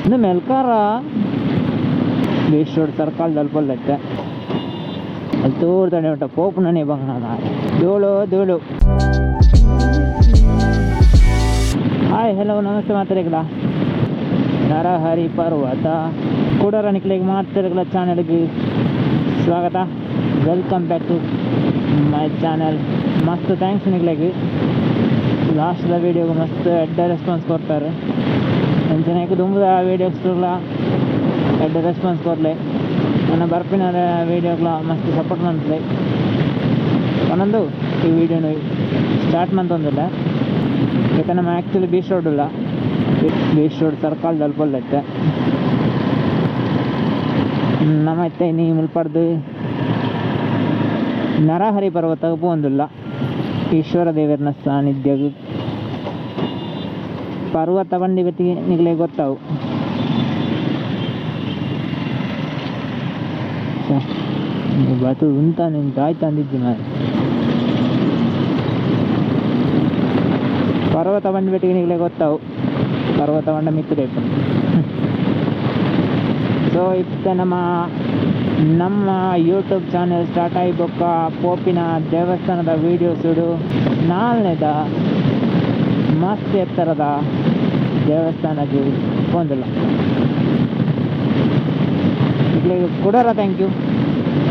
ಇಂದು ಮೆಲ್ಕಾರ beach road circle ದಲ್ಪೊಲ್ಲೆತ್ತೆ ಅಲ್ಲಿ ತೋರ್ದಡೆ ಉಂಟ ಪೋಪುನನೇ ಬಂಗ ಧೂಳು ಧೂಳು. ಹಾಯ್ ಹಲೋ ನಮಸ್ತೆ ಮಾತ್ರೆಗಳ ನರಹರಿ ಪರ್ವತ ಕುಡರ ನಿಕ್ಲೆಗ್ ಮಾತ್ರೆಗಳ ಚಾನೆಲ್ಗೆ ಸ್ವಾಗತ. Welcome back to my channel. ಮಸ್ತ್ thanks ನಿಕ್ಲೆಗ್. ಲಾಸ್ಟ್ದ ವೀಡಿಯೋಗೆ ಮಸ್ತ್ ಎಡ್ಡೆ ರೆಸ್ಪಾನ್ಸ್ ಕೊರ್ತಾರೆ. ಅಂಚನೆ ದುಂಬುದ ವೀಡಿಯೋಸ್ಲ ಎಡ್ಡೆ ರೆಸ್ಪಾನ್ಸ್ ಕೊರ್ಲೆ. ನನ್ನ ಬರ್ಪಿನ ವೀಡಿಯೋಗ್ಲ ಮಸ್ತ್ ಸಪೋರ್ಟ್ ಮನ್ಪುಲೆ ಒಂದೊಂದು. ಈ ವೀಡಿಯೋನು ಸ್ಟಾರ್ಟ್ ಮಂತೊಂದಿಲ್ಲ. ಇತ್ತೆ ನಮ್ಮ ಆ್ಯಕ್ಚುಲಿ ಬೀಚ್ ರೋಡ್ ಉಲ್ಲ, ಬೀಚ್ ರೋಡ್ ಸರ್ಕಲ್ ದಲ್ಪೊಲ್ಲೆತ್ತೆ. ನಮ್ಮ ಇತ್ತೆ ಇನಿ ಮುಲ್ಪಡ್ದು ನರಹರಿ ಪರ್ವತ ಪೋವೊಂದುಲ್ಲ, ಈಶ್ವರ ದೇವರನ ಸಾನ್ನಿಧ್ಯ. ಪರ್ವತ ಬಂಡಿ ಬತ್ತಿಗೆ ನಿಗಲೇ ಗೊತ್ತಾವು. ಬತು ಉಂತ ನಿಂತ ಆಯ್ತು ಅಂದಿದ್ದಿ ಮಾರೆ. ಪರ್ವತ ಬಂಡಿ ಬೆಟ್ಟಿಗೆ ನಿಗಲೇ ಗೊತ್ತಾವು. ಪರ್ವತ ಬಂಡ ಮಿತ್ತು ಟೈಪ್. ಸೊ ಇತ್ತೆ ನಮ್ಮ ನಮ್ಮ ಯೂಟ್ಯೂಬ್ ಚಾನೆಲ್ ಸ್ಟಾರ್ಟ್ ಆಯಿ ಬೊಕ್ಕ ಪೋಪಿನ ದೇವಸ್ಥಾನದ ವೀಡಿಯೋಸ್ ನಾಲ್ನೇದ ಮಸ್ತ್ ಎತ್ತರದ ದೇವಸ್ಥಾನಕ್ಕೆ ಪೋಂದಿಲ್ಲ. ನಿಕ್ಲೆಗ್ ಕುಡರ thank you.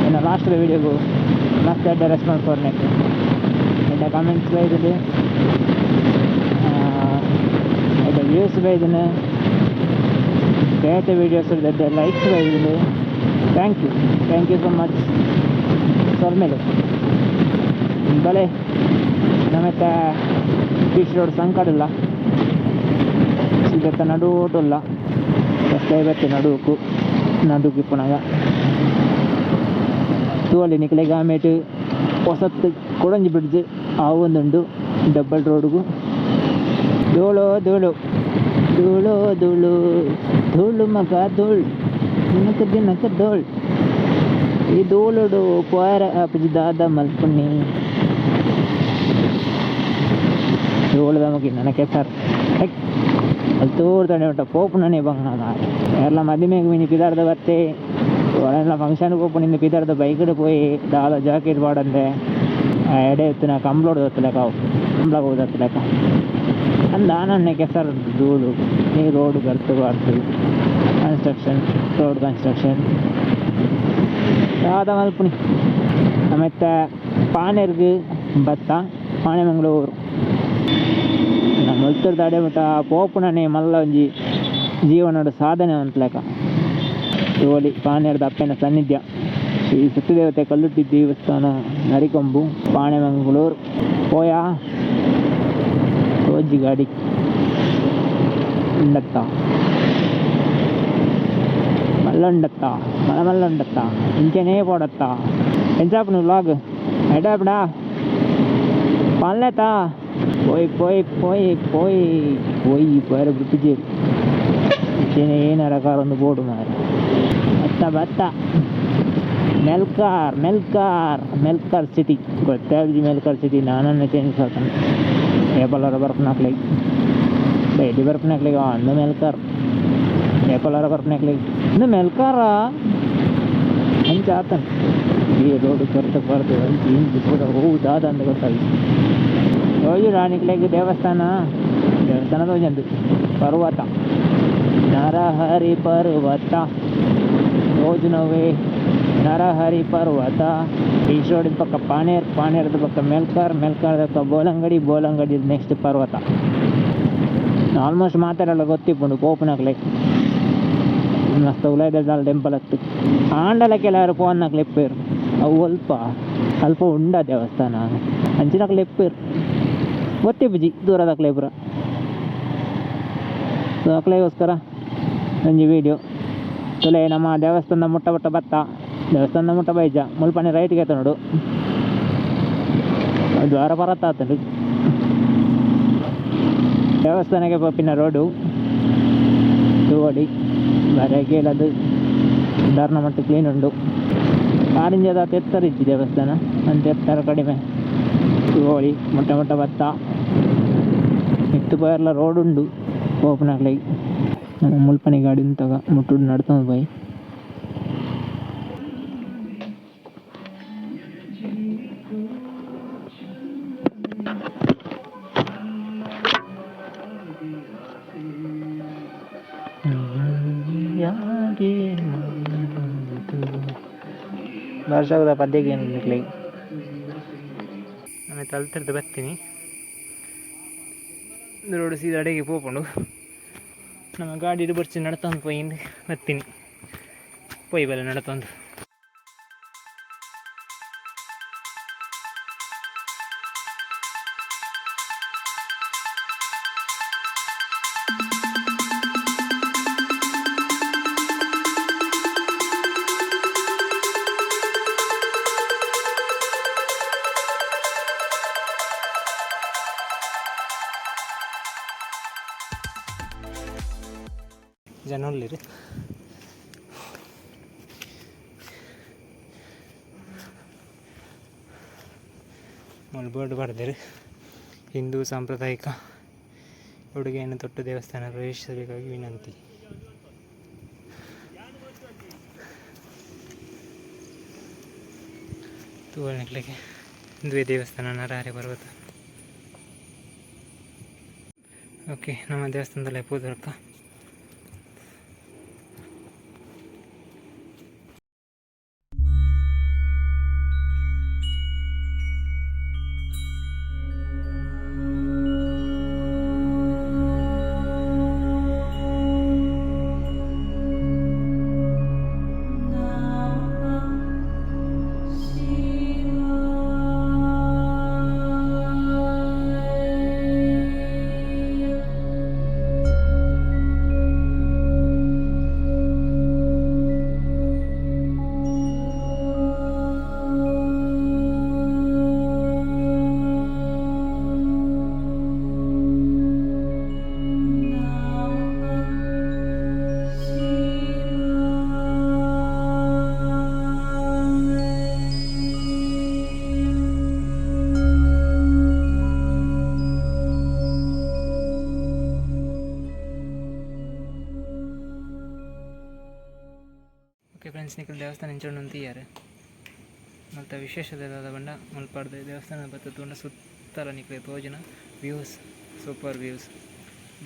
ಇನ್ನು ಲಾಸ್ಟ್ ವೀಡಿಯೋಗು ಮಸ್ತ್ ಎಡ್ಡೆ ರೆಸ್ಪಾನ್ಸ್ ಕೊರ್ನೆಕ್, ಎಡ್ಡೆ ಕಮೆಂಟ್ಸ್ ಬೈದಿದೆ, ಎಡ್ಡೆ ವ್ಯೂಸ್ ಬೈದಿನ, ಬೇತೆ ವೀಡಿಯೋಸ್ ಎಡ್ಡೆ likes ಬೈದಿದೆ. Thank you, thank you so much. ಸೊಲ್ಮೆಲು ಬಲೆ. ನಮ್ಮತ್ತ ಬೀಚ್ ರೋಡ್ ಸಂಕಡಿಲ್ಲ, ಇದತ್ತ ನಡುಟುಲ್ಲ ರಸ್ತೆ ಬತ್ತೆ ನಡುಕು ನಡುಕು ಇಪ್ಪುನಗ ತೂವೊಲಿ. ನಿಕ್ಲೆಗ್ ಆಮೇಟ್ ಹೊಸತ್ ಕೊಡಂಜಿ ಬ್ರಿಡ್ಜ್ ಆವೊಂದುಂಡು ಡಬ್ಬಲ್ ರೋಡ್ಗು. ಧೂಳು ಧೂಳು ಧೂಳು ಧೂಳು ಧೂಳು ಮಗ ಧೂಳ್ ದಿನಕ ದಿನಕ ಧೂಳ್. ಈ ಧೂಳುಡು ಪೋಯರೆ ಆಪುಜಿ, ದಾದ ಮಲ್ಪುನಿ? ಧೂಳುದ ಮುಗಿ ನನ ಕೆಸರ್ ಅಲ್ಲಿ ತೋರ್ದಡೆ ಉಂಟ ಪೋಪುನನೇ ಬಂಗ. ಏರ್ಲ ಮದಿಮೆಗ್ ಮಿನಿ ಪಿದಾರ್ದ ಬತ್ತೆ, ಒಳಲ್ಲ ಫಂಕ್ಷನ್ ಪೋಪುನಿಂದ ಪಿದಾರ್ದ ಬೈಕ್ಡ್ ಪೋಯಿ ದಾಲ ಜಾಕೆಟ್ ಪಾಡಂದೆ ಎಡೆ ಎತ್ತುನ ಕಂಬ್ಳೋಡು ದತ್ತಲೆಕ ಅವು ಕಂಬ್ಳಗ್ ಹೋದತ್ತಲೆಕ ಅಂದ ಆನನ್ನೆ ಕೆಸರು ಧೂಳು. ಈ ರೋಡ್ ಬರ್ತು ಬಾರ್ದು ಕನ್ಸ್ಟ್ರಕ್ಷನ್, ರೋಡ್ ಕನ್ಸ್ಟ್ರಕ್ಷನ್ ದಾದ ಮಲ್ಪುನಿ? ಆಮೇಲೆ ಪಾಣೆರ್ಗ್ ಬತ್ತ, ಪಾಣೆಮಂಗಳೂರು. ಮುಲ್ತುರ್ದು ಅಡೆ ಮುಟ ಪೋಪುನನೆ ಮಲ್ಲ ಒಂಜಿ ಜೀವನಡ್ ಸಾಧನೆ ಮನ್ಪುಲೆಕ ತೋಲಿ. ಪಾಣೆರ್ದ ಅಪ್ಪೆನ ಸಾನ್ನಿಧ್ಯ, ಶ್ರೀ ಸತ್ಯದೇವತೆ ಕಲ್ಲುಟ್ಟಿ ದೇವಸ್ಥಾನ, ನರಿಕೊಂಬು, ಪಾಣೆಮಂಗಳೂರು. ಪೋಯಾ ತೋಜಿ ಗಾಡಿ ಉಂಡತ್ತ ಮಲ್ಲ ಉಂಡತ್ತ ಮಲ್ಲ ಮಲ್ಲ ಉಂಡತ್ತ ಇಂಚನೇ ಪೋಡತ್ತ. ಎಂಚಾಪುಂಡು ವ್ಲಾಗ್? ಎಡ್ಡೆ ಪನ್ಲೆತ. ಪೋಯ್ ಪೋಯ್ ಪೋಯ್ ಪೋಯ್ ಪೋಯ್ ಪೋಯರೆ ಬುಡ್ಪುಜೆರ್. ಇಂಚೆನೆ ಏನಾರ ಕಾರೊಂದು ಬೋಡು ಮಾರ್ರೆ. ಬತ್ತ ಬತ್ತ ಮೆಲ್ಕಾರ್ ಮೆಲ್ಕಾರ್ ಮೆಲ್ಕಾರ್ ಸಿಟಿ ಗೊತ್ತಾಪುಜಿ. ಮೆಲ್ಕಾರ್ ಸಿಟಿ ನಾನನ್ನ ಚೇಂಜ್ ಆತುಂಡು. ಏಪಲರ ಬರ್ಪುನಕ್ಲೆಗ್, ಡೈಲಿ ಬರ್ಪುನಕ್ಲೆಗ್ ಅಂದು ಮೆಲ್ಕಾರ್. ಏಪಲರ ಬರ್ಪುನಕ್ಲೆಗ್ ಇಂದು ಮೆಲ್ಕಾರ ಅಂಚ ಆತುಂಡು. ಈ ರೋಡ್ ಕರ್ತ ಬರ್ದು ಅಂಚಿ ಇಂಚಿ ಪೂರ ಒವು ದಾದ ಅಂದ್ ಗೊತ್ತಾಪುಜಿ. ತೋಜುಂಡಾ ನಿಕ್ಲೆಗ್ ದೇವಸ್ಥಾನ? ದೇವಸ್ಥಾನ ತೋಜಂದು, ಪರ್ವತ, ನರಹರಿ ಪರ್ವತ ತೋಜುನವೇ ನರಹರಿ ಪರ್ವತ. ಬೀಚ್ ರೋಡ್ ಪಕ್ಕ ಪಾಣೇರ್, ಪಾಣೇರ್ದ ಪಕ್ಕ ಮೆಲ್ಕಾರ್, ಮೆಲ್ಕಾರ್ ಪಕ್ಕ ಬೋಲಂಗಡಿ, ಬೋಲಂಗಡಿ ನೆಕ್ಸ್ಟ್ ಪರ್ವತ. ಆಲ್ಮೋಸ್ಟ್ ಮಾತೆರೆಗ್ಲ ಗೊತ್ತಿಪ್ಪುಂಡು ಪೋಪುನಕ್ಲೆಗ್. ಮಸ್ತ್ ಉಲಾಯಿದ ಟೆಂಪಲ್ ಅತ್ತು ಆಂಡಲ ಕೆಲವರು ಪೋವನ್ನಕ್ಲು ಇಪ್ಪೆರ್. ಅವು ಅಲ್ಪ ಅಲ್ಪ ಉಂಡ ದೇವಸ್ಥಾನ ಅಂಚಿನಕ್ಲು ಇಪ್ಪೆರ್, ಗೊತ್ತಿಪ್ಪುಜಿ ದೂರದಕ್ಲೆ ಪೂರ. ಸೊ ಅಕ್ಲೆಗೋಸ್ಕರ ಒಂಜಿ ವೀಡಿಯೋ ತುಲೆ. ನಮ್ಮ ದೇವಸ್ಥಾನದ ಮುಟ್ಟ ಮುಟ್ಟ ಬತ್ತ, ದೇವಸ್ಥಾನದ ಮುಟ್ಟ ಬೈಜ. ಮುಲ್ಪನೆ ರೈಟ್ಗೆ ನೋಡು, ದ್ವಾರ ಪರತ್ತ ಆತುಂಡು. ದೇವಸ್ಥಾನಕ್ಕೆ ಪೋಪಿನ ರೋಡು ತೂವೊಲಿ. ಬರಕೇಲದು ದಾರ್ನ ಮಟ್ಟ್ ಕ್ಲೀನ್ ಉಂಡು. ಕಾರಿಂಜದ ಎತ್ತರ ಇಜ್ಜಿ ದೇವಸ್ಥಾನ ಅಂತ ಎತ್ತರ ಕಡಿಮೆ. ತೂವೊಲಿ, ಮುಟ್ಟ ಮುಟ್ಟ ಬತ್ತ. ಮಿತ್ತ್ ಪೋಯೆರ್ಲ ರೋಡ್ ಉಂಡು ಪೋಪುನಕ್ಲೆಗ್. ನಮ ಮುಲ್ಪನೆ ಗಾಡಿ ಉಂತಾಗ ಮುಟ್ಟುಡು ನಡತೊಂದು ಪೋಯಿ. ವರ್ಷದ ಪದ್ಯಕ್ಕೆ ನಿಕ್ಲೆಗ್ ನಮ ತಲ್ತಿರ್ದು ಬತ್ತೀನಿ ರೋಡ್ ಸೀದಾ ಅಡೆಗೆ ಪೋಪುಂಡು. ನಮ್ಮ ಗಾಡಿ ಬರ್ಚಿ ನಡತೊಂದು ಪೋಯಿಂದು ಬತ್ತೀನಿ ಪೋಯಿ ಬಲೆ ನಡತೊಂದು. ಜನ ಉಲ್ಲೆರ್. ಮೂಲು ಬೋರ್ಡ್ ಪಾಡ್ದೆರ್ ಹಿಂದೂ ಸಾಂಪ್ರದಾಯಿಕ ಉಡುಗೆಯನ್ನು ತೊಟ್ಟು ದೇವಸ್ಥಾನ ಪ್ರವೇಶಿಸಬೇಕಾಗಿ ವಿನಂತಿ. ತೂವೊಲಿ ನಿಕ್ಲೆಗ್ ಉಂದುವೇ ದೇವಸ್ಥಾನ ನರಹರಿ ಪರ್ವತ. ಓಕೆ, ನಮ್ಮ ದೇವಸ್ಥಾನದಲ್ಲೇ ಪೋದರ್ಕ. ಓಕೆ ಫ್ರೆಂಡ್ಸ್, ನಿಕುಲು ದೇವಸ್ಥಾನ ಇಂಚ ಉಂಡು ತೂಯರ್. ಮುಲ್ತ ವಿಶೇಷತೆ ದಾದ ಪಂಡ, ಮುಲ್ಪರ್ದ್ ದೇವಸ್ಥಾನ ಬತ್ತ್ ತೂಂಡ ಸುತ್ತಲ ನಿಕ್ಲೆಗ್ ತೋಜುನ ವ್ಯೂಸ್, ಸೂಪರ್ ವ್ಯೂಸ್.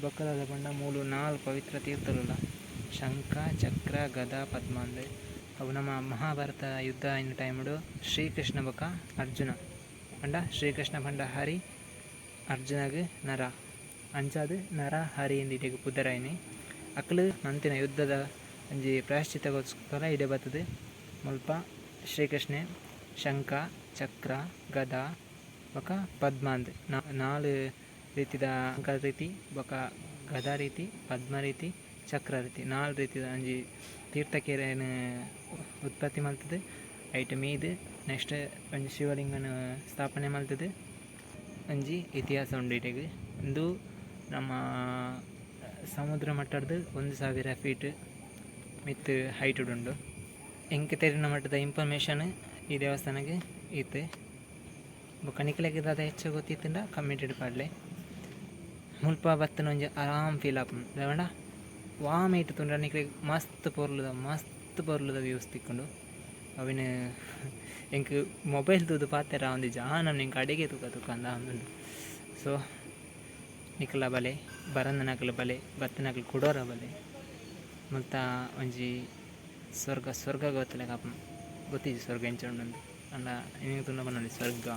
ಬೊಕ್ಕ ದಾದ ಪಂಡ, ಮೂಲು ನಾಲ್ ಪವಿತ್ರ ತೀರ್ಥಲುಲ್ಲ, ಶಂಖ, ಚಕ್ರ, ಗದಾ, ಪದ್ಮ ಅಂದ್. ಅವು ನಮ್ಮ ಮಹಾಭಾರತ ಯುದ್ಧ ಆಯಿನ ಟೈಮ್ ಡು ಶ್ರೀಕೃಷ್ಣ ಬೊಕ ಅರ್ಜುನ ಪಂಡ, ಶ್ರೀಕೃಷ್ಣ ಪಂಡ ಹರಿ, ಅರ್ಜುನಗ್ ನರ. ಅಂಚಾದ್ ನರ ಹರಿ ಇಂದ್ ಇಡೆಗ್ ಪುದರಾಯಿನಿ. ಅಕುಲು ಮಂತಿನ ಯುದ್ಧದ ಒಂಜಿ ಪ್ರಾಯಶ್ಚಿತ್ತಗೋಸ್ಕರ ಇಡೆ ಬತ್ತುದು ಮುಲ್ಪ ಶ್ರೀಕೃಷ್ಣೆ ಶಂಖ, ಚಕ್ರ, ಗದಾ ಬೊಕ ಪದ್ಮ ಅಂದ್ ನಾಲ್ ರೀತಿದ ಶಂಖ ರೀತಿ ಬೊಕ ಗದಾ ರೀತಿ, ಪದ್ಮ ರೀತಿ, ಚಕ್ರ ರೀತಿ ನಾಲ್ ರೀತಿದ ಒಂಜಿ ತೀರ್ಥಕೆರೆನ್ ಉತ್ಪತ್ತಿ ಮಲ್ತುದು ಐಟ್ ಮೀದ್ ನೆಕ್ಸ್ಟ್ ಒಂಜಿ ಶಿವಲಿಂಗನ್ ಸ್ಥಾಪನೆ ಮಲ್ತುದು ಒಂಜಿ ಇತಿಹಾಸ ಉಂಡು ಇಡೆಗ್. ಉಂದು ನಮ್ಮ ಸಮುದ್ರ ಮಟ್ಟರ್ದ್ 1000 ಫೀಟ್ ಮಿತ್ತ್ ಹೈಟ್ ಡು ಉಂಡು. ಎಂಕ್ ತೆರಿನ ಮಟ್ಟದ ಇನ್ಫಾರ್ಮೇಶನ್ ಈ ದೇವಸ್ಥಾನಗ್ ಈತ್. ಬೊಕ ನಿಕ್ಲೆಗ್ ದಾದ ಹೆಚ್ಚ ಗೊತ್ತಿತ್ತುಂಡ ಕಮೆಂಟ್ ಡ್ ಪಾಡ್ಲೆ. ಮುಲ್ಪ ಬತ್ತಿನ ಒಂಜಿ ಆರಾಮ್ ಫೀಲ್ ಆಪುಂಡು ದಾಯೆ ಪಂಡ ವಾ ಮೈಟ್ ತೂಂಡ ನಿಕ್ಲೆಗ್ ಮಸ್ತ್ ಪೊರ್ಲುದ ಮಸ್ತ್ ಪೊರ್ಲುದ ವ್ಯೂಸ್ ತಿಕ್ಕುಂಡು. ಅವೆನ್ ಎಂಕ್ ಮೊಬೈಲ್ ತೂದು ಪಾತೆರ ಆವೊಂದಿಜ್ಜಿ ಆನನ್ ಎಂಕ್ ಅಡೆಗೆ ತೂಕ ತೂಕ ಅಂದ್ ಆವೊಂದುಂಡು. ಸೊ ನಿಕುಲ ಬಲೆ ಬರಂದಿನಕುಲು ಬಲೆ ಬತ್ತಿನಕುಲು ಕುಡೊರ ಬಲೆ. ಮುಲ್ತ ಒಂಜಿ ಸ್ವರ್ಗ ಸ್ವರ್ಗ ಗೊತ್ತುಲೆಕ ಆಪುಂಡು. ಗೊತ್ತಿಜ್ಜಿ ಸ್ವರ್ಗ ಎಂಚ ಉಂಡು ಆಂಡ ಇನಿಕ್ ತೂಂಡ ಪನೊಲಿ ಸ್ವರ್ಗ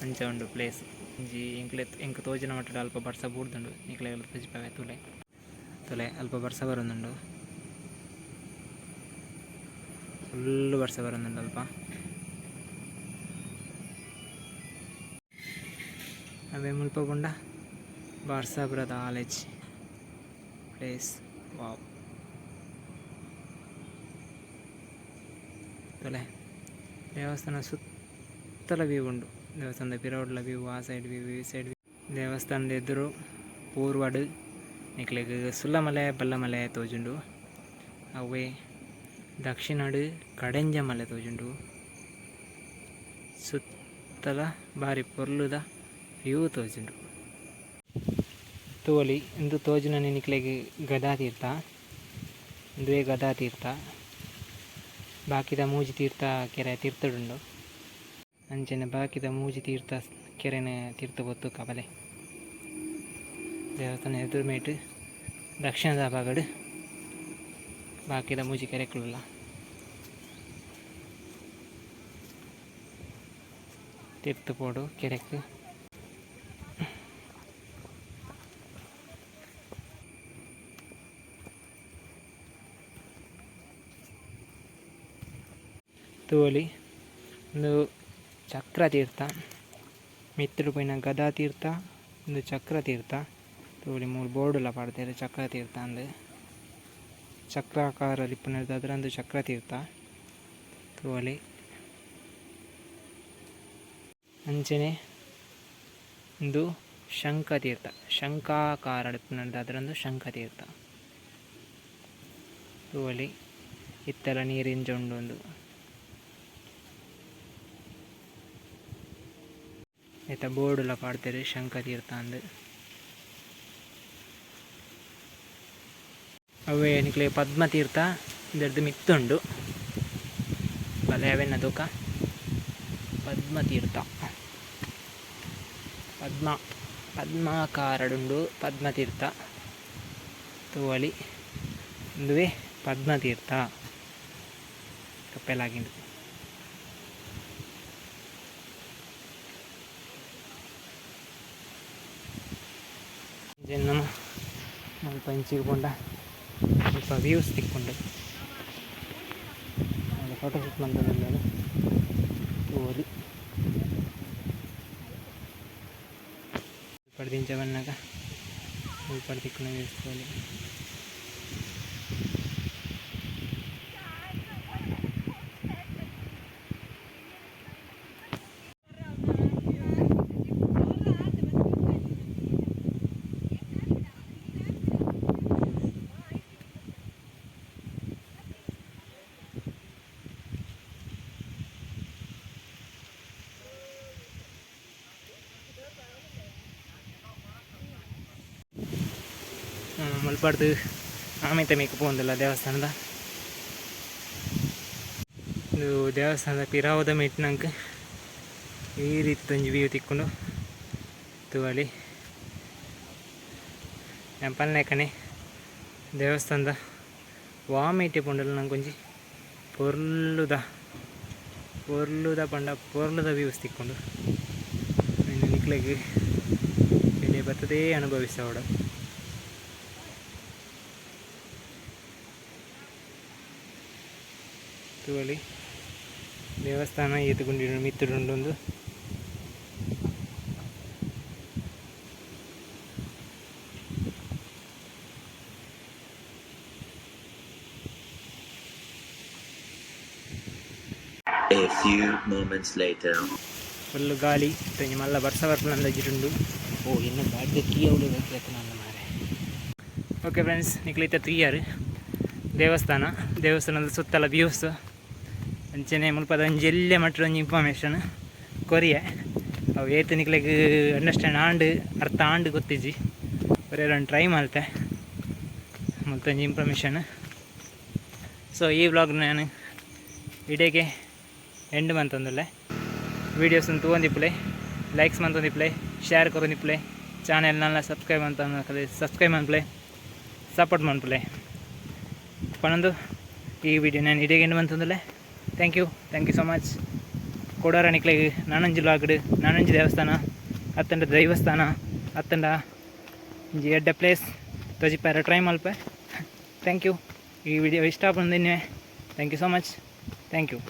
ಅಂಚ ಉಂಡು ಪ್ಲೇಸ್. ಒಂಜಿ ಎಂಕ್ಲೆ ಎಂಕ್ ತೋಜುನ ಮಟ್ಟಡ್ ಅಲ್ಪ ಬರ್ಸ ಬೂರ್ದುಂಡು ನಿಕ್ಲೆಗ್ಲ ತೋಜಿಪಾವೆ ತೂಲೆ ತೂಲೆ ಅಲ್ಪ ಬರ್ಸ ಬರೊಂದುಂಡು ಫುಲ್ಲ್ ಬರ್ಸ ಬರೊಂದುಂಡು ಅಲ್ಪ. ಅವ್ವೆ ಮುಲ್ಪ ಪಂಡ ಬರ್ಸ ಪೂರ ದಾಲ ಇಜ್ಜಿ ಪ್ಲೇಸ್ ವಾವ್. ತೂಲೆ ದೇವಸ್ಥಾನ ಸುತ್ತಲ ವ್ಯೂ ಉಂಡು. ದೇವಸ್ಥಾನದ ಪಿರವುಡುಲ ವ್ಯೂ, ಆ ಸೈಡ್ ವ್ಯೂ, ಈ ಸೈಡ್ ವ್ಯೂ. ದೇವಸ್ಥಾನದ ಎದುರು ಪೂರ್ವಡ್ ನಿಕ್ಲೆಗ್ ಸುಲ್ಲಮಲೆ ಬಲ್ಲಮಲೆ ತೋಜುಂಡು. ಅವ್ವೆ ದಕ್ಷಿಣಡ್ ಕಡೆಂಜ ಮಲೆ ತೋಜುಂಡು. ಸುತ್ತಲ ಬಾರಿ ಪೊರ್ಲುದ ವ್ಯೂ ತೋಜುಂಡು. ತೂವೊಲಿ ಇಂದು ತೋಜುನ ನಿಕ್ಲೆಗ್ ಗದಾ ತೀರ್ಥ ಉಂದುವೇ ಗದಾ ತೀರ್ಥ. ಬಾಕಿದ ಮೂಜಿ ತೀರ್ಥ ಕೆರೆ ತೀರ್ಥಡುಂಡು. ಅಂಚನೆ ಬಾಕಿದ ಮೂಜಿ ತೀರ್ಥ ಕೆರೆನ್ ತೀರ್ಥ ಪೊತ್ತು ಕಬಲೆ ದೇವಸ್ಥಾನ ಎದುರು ಮೇಟ್ ದಕ್ಷಿಣದ ಭಾಗಡ್ ಬಾಕಿದ ಮೂಜಿ ಕೆರೆಕುಲುಲ್ಲ. ತೀರ್ಥ ಪೋಡು ಕೆರೆಕ್. ತೂವೊಲಿ ಉಂದು ಚಕ್ರ ತೀರ್ಥ. ಮಿತ್ತುಡು ಪೋಯಿನ ಗದಾ ತೀರ್ಥ, ಉಂದು ಚಕ್ರ ತೀರ್ಥ. ತೂವೊಲಿ ಮೂಲು ಬೋರ್ಡುಲ ಪಾಡ್ದೆರ್ ಚಕ್ರ ತೀರ್ಥ ಅಂದ್. ಚಕ್ರಾಕಾರ ಇಪ್ಪುನೆರ್ದಾತ್ರ ಉಂದು ಚಕ್ರ ತೀರ್ಥ. ತೂವೊಲಿ ಅಂಚನೆ ಉಂದು ಶಂಖ ತೀರ್ಥ. ಶಂಖಾಕಾರ ಇಪ್ಪುನೆರ್ದಾತ್ರ ಉಂದು ಶಂಖ ತೀರ್ಥ. ತೂವೊಲಿ ಇತ್ತೆಲ ನೀರ್ ಇಂಚ ಉಂಡು ಉಂದು. ಐತ ಬೋರ್ಡುಲ ಪಾಡ್ದೆರ್ ಶಂಖ ತೀರ್ಥ ಅಂದ್. ಅವ್ವೆ ನಿಕ್ಲೆಗ್ ಪದ್ಮ ತೀರ್ಥ ಇಂದೆರ್ದ್ ಮಿತ್ತ್ ಉಂಡು. ಬಲೆ ಅವೆನ್ ತೂಕ. ಪದ್ಮ ತೀರ್ಥ ಪದ್ಮ ಪದ್ಮಾಕಾರಡುಂಡು ಪದ್ಮ ತೀರ್ಥ. ತೂವೊಲಿ ಉಂದುವೇ ಪದ್ಮ ತೀರ್ಥ. ಕಪ್ಪೆಲಾಗಿಂಡು. ನಮ ಮುಲ್ಪ ಇಂಚಿಗ್ ಪೋಂಡ ಮುಲ್ಪ ವ್ಯೂಸ್ ತಿಕ್ಕುಂಡು. ಫೋಟೋ ಶೂಟ್ ಮಂತೊಂದುಲ್ಲೆರ್ ತೂವೊಲಿ. ಮುಲ್ಪಡ್ದ್ ಇಂಚ ಬನ್ನಗ ಮುಲ್ಪಡ್ ತಿಕ್ಕುನ ವ್ಯೂಸ್ ತೂವೊಲಿ. ಮುಲ್ಪಡ್ದ್ ಆಮೆತ ಮಿತ್ತ್ ಪೋವೊಂದುಲ್ಲ ದೇವಸ್ಥಾನದ. ಉಂದು ದೇವಸ್ಥಾನದ ಪಿರಾವುದ ಮಿತ್ತ್ ನಂಕ್ ಈ ರೀತಿ ಒಂಜಿ ವ್ಯೂ ತಿಕ್ಕುಂಡು. ತೂವೊಲಿ ಯಾನ್ ಪನ್ಲೆಕನೆ ದೇವಸ್ಥಾನದ ವಾ ಮೈಟೆ ಪೋಂಡಲ ನಂಕೊಂಜಿ ಪೊರ್ಲುದ ಪೊರ್ಲುದ ಪಂಡ ಪೊರ್ಲುದ ವ್ಯೂಸ್ ತಿಕ್ಕುಂಡು. ನಿಕ್ಲೆಗ್ ಎಡೆ ಬತ್ತದೇ ಅನುಭವಿಸವೊಡು. ತೂವೊಲಿ ದೇವಸ್ಥಾನ ಏತ್ ಗುಂಡಿ ಮಿತ್ತುಡು ಉಂಡು. A few moments later. Full ಗಾಳಿ ಒಂಜಿ ಮಲ್ಲ ಬರ್ಸ ಬರ್ಪುನ ಅಂದಾಜಿಡುಂಡು. ಓ ಎನ್ನ ಗಾಡಿದ ಕೀ ಅವ್ಲು ಮಾರ್ರೆ. ಓಕೆ ಫ್ರೆಂಡ್ಸ್, ನಿಕ್ಲು ಇತ್ತೆ ತೂಯರ್ ದೇವಸ್ಥಾನ, ದೇವಸ್ಥಾನದ ಸುತ್ತಲ ವ್ಯೂಸ್ ಅಂಚನೆ ಮುಲ್ಪದ ಒಂಜಿ ಎಲ್ಯ ಮಟ್ಟ ಒಂಜಿ ಇನ್ಫಾರ್ಮೇಷನ್ ಕೊರಿಯೆ. ಅವು ಏತ್ ನಿಕ್ಲೆಗ್ ಅಂಡರ್ಸ್ಟ್ಯಾಂಡ್ ಆಂಡ್ ಅರ್ಥ ಆಂಡ್ ಗೊತ್ತಿಜ್ಜಿ. ಒರ ಟ್ರೈ ಮಲ್ತೆ ಮುಲ್ತೊಂಜಿ ಇನ್ಫಾರ್ಮೇಷನ್. ಸೊ ಈ ವ್ಲಾಗ್ ನಾನು ಇಡೆಗೆ ಎಂಡ್ ಮಂತೊಂದುಲ್ಲೆ. ವೀಡಿಯೋಸ್ ತೂವೊಂದಿಪ್ಪುಲೆ, ಲೈಕ್ಸ್ ಮಂತೊಂದಿಪ್ಪುಲೆ, ಶೇರ್ ಕೊರೊಂದಿಪ್ಪುಲೆ, ಚಾನೆಲ್ ನಲ್ಲ ಸಬ್ಸ್ಕ್ರೈಬ್ ಅಂತ ಸಬ್ಸ್ಕ್ರೈಬ್ ಮನ್ಪುಲೆ, ಸಪೋರ್ಟ್ ಮನ್ಪುಲೆ ಪನೊಂದು ಈ ವಿಡಿಯೋ ನಾನು ಇಡೆಗೆ ಎಂಡ್ ಮಂತೊಂದುಲ್ಲೆ. Thank you, thank you so much. ಕೊಡೋರ ನಿಕ್ಲೆಗ್ ನಾನೊಂಜಿ ವ್ಲಾಗ್ಡ್ ನಾನೊಂಜಿ ದೇವಸ್ಥಾನ ಅತ್ತಂಡ ದೈವಸ್ಥಾನ ಅತ್ತಂಡ ಒಂಜಿ ಎಡ್ಡೆ ಪ್ಲೇಸ್ ತೋಜಿಪಾರ ಟ್ರೈ ಮಲ್ಪೆ. Thank you. ಈ ವಿಡಿಯೋ ಇಷ್ಟ ಆಪುಂಡು. Thank you so much. Thank you.